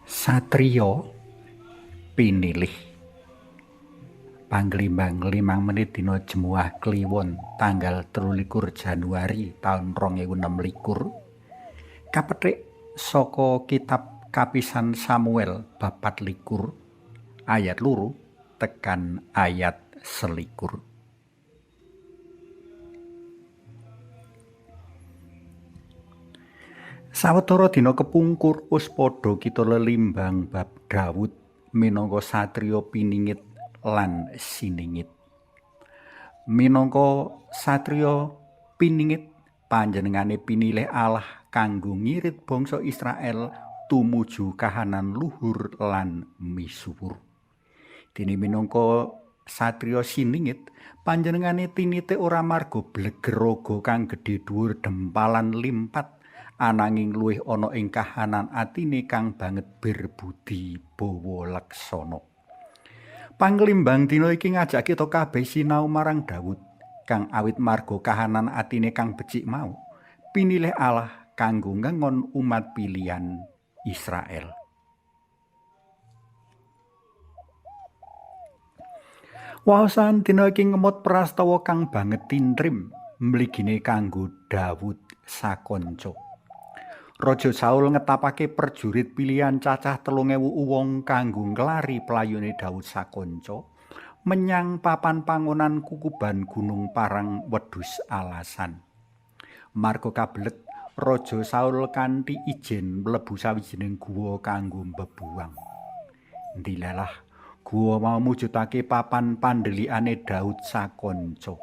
Satriya Pinilih. Panglimbang 5 menit dina Jemuah Kliwon tanggal 23 Januari taun 2026 kapethik saka kitab Kapisan Samuel bab 24 ayat 2 tekan ayat 21. Sawetara dina kepungkur wis padha kita lelimbang bab Daud minangka satriya piningit lan siningit. Minangka satriya piningit, panjenengane pinilih Allah kanggo ngirit bangsa Israel tumuju kahanan luhur lan misuwur. Dene minangka satriya siningit, panjenengane tinite ora marga bleger raga kang gedhe dhuwur dempalan limpat, ananging luwih ana ing kahanan atine kang banget berbudi bawa laksana. Panglimbang dina iki ngajak kita kabeh sinau marang Daud kang awit marga kahanan atine kang becik mau pinilih Allah kanggo ngengon umat pilihan Israel. Waosan dina iki ngemot prastawa kang banget tintrim mligine kanggo Daud sakonco. Raja Saul ngetapake perjurit pilihan cacah 3000 wong kanggo nglari playune Daud sakonco menyang papan pangonan kukuban Gunung Parang Wedhus Alasan. Marga kabelet, Raja Saul kanthi ijen mlebu sawijining guwa kanggo mbebuwang. Ndilalah guwa mau mujudake papan pandelikane Daud sakonco.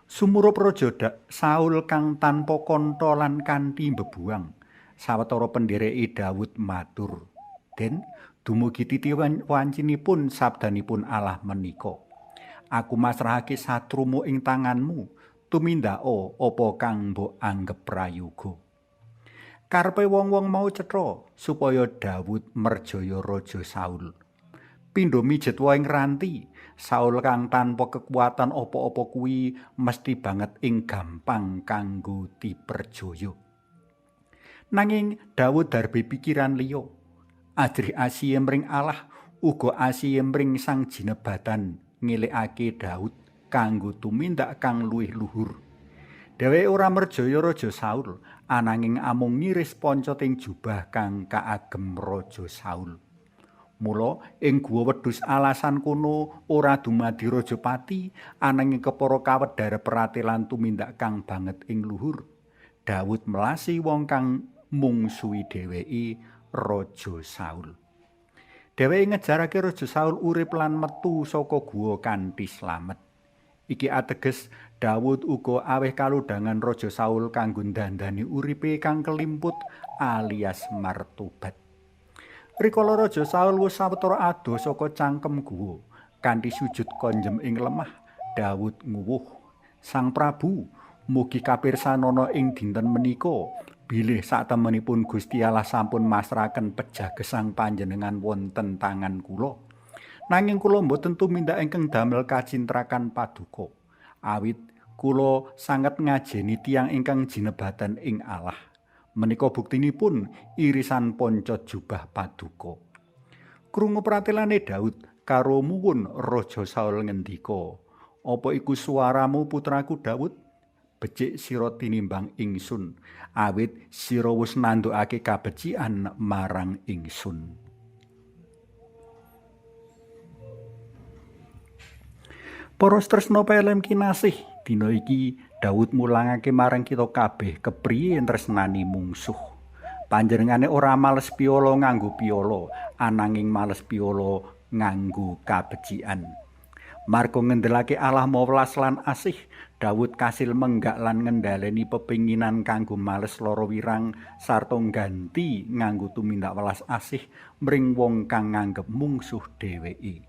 Sumurup Raja Saul kang tanpa kantha lan kanthi mbebuwang, sawetara pendhereke Daud matur, "Den, dumugi titi wancinipun sabdanipun Allah menika. Aku masrahake satrumu ing tanganmu, tumindaka apa kang mbok anggep prayoga." Karepe wong-wong mau cetha supaya Daud merjaya Raja Saul. Pindho mijet wae ing ranti, Saul kang tanpa kekuatan apa-apa kuwi mesti banget ing gampang kanggo diperjaya. Nanging Daud darbe pikiran liya. Ajrih asihe mring Allah uga asihe mring Sang Jinebatan ngelekake Daud kanggo tumindak kang luwih luhur. Dheweke ora merjaya Raja Saul, ananging amung ngiris poncoting jubah kang kaagem Raja Saul. Mula ing guwa wedhus alasan kono ora dumadi raja pati, ananging kepara kawedhar pratelan tumindak kang banget ing luhur. Daud melasi wong kang mungsuhi dheweke, Raja Saul. Dheweke ngejarake Raja Saul urip lan metu saka guwa kanthi slamet. Iki ateges Daud uga aweh kalodhangan Raja Saul kanggo ndandani uripe kang kelimput alias martobat. Rikala Raja Saul wis sawetara adoh saka cangkem guwa, kanthi sujud konjem ing lemah, Daud nguwuh, "Sang Prabu, mugi kapirsanana ing dinten menika bilih satemenipun Gusti Allah sampun masrahaken pejah gesang panjenengan wonten tangan kula. Nanging kula mboten tumindak ingkang damel kacintrakan paduka. Awit kula sanget ngajeni tiyang ingkang jinebatan ing Allah. Menika buktinipun irisan poncot jubah paduka." Krungu pratelane Daud karo muwun Raja Saul ngendika, "Apa iku suaramu putraku Daud? Becik sira tinimbang ingsun, awit sira wis nandukake kabecikan marang ingsun." Para tresna pelem kinasih, dina iki Daud mulangake marang kita kabeh kepriye tresnani mungsuh. Panjenengane ora males piala nganggo piala, ananging males piala nganggo kabecikan. Marga ngendelake Allah mawa welas lan asih, Daud kasil menggak lan ngendhaleni pepinginan kanggo males lara wirang sarta ngganti nganggo tumindak welas asih mring wong kang nganggep mungsuh dheweke.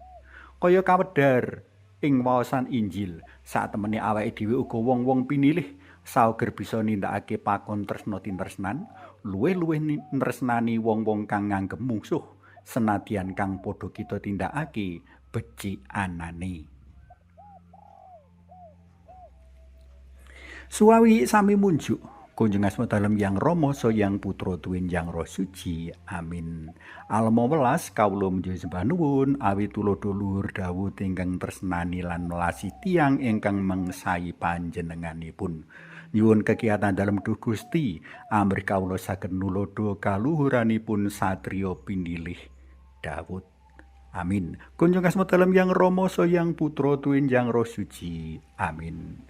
Kaya kawedhar ing waosan Injil, satemene awake dhewe uga wong-wong pinilih sauger bisa nindakake pakon tresna tintresnan, luwih-luwih tresnani wong-wong kang nganggep mungsuh, senadyan kang padha kita tindakake becik anane. Suwawi sami munjuk, Kunjung asma dalem Yang Rama saha Yang Putra tuwin Yang Roh Suci. Amin. Alma welas kawula muji sembah nuwun awit tuladha luhur Dawud ingkang tresnani lan melasi tiyang ingkang mengsai panjenenganipun. Nyuwun kekiyatan dalem Duh Gusti, amrih kawula saged nuladha kaluhuranipun satriya pinilih Dawud. Amin. Kunjung asma dalem Yang Rama saha Yang Putra tuwin Yang Roh Suci. Amin.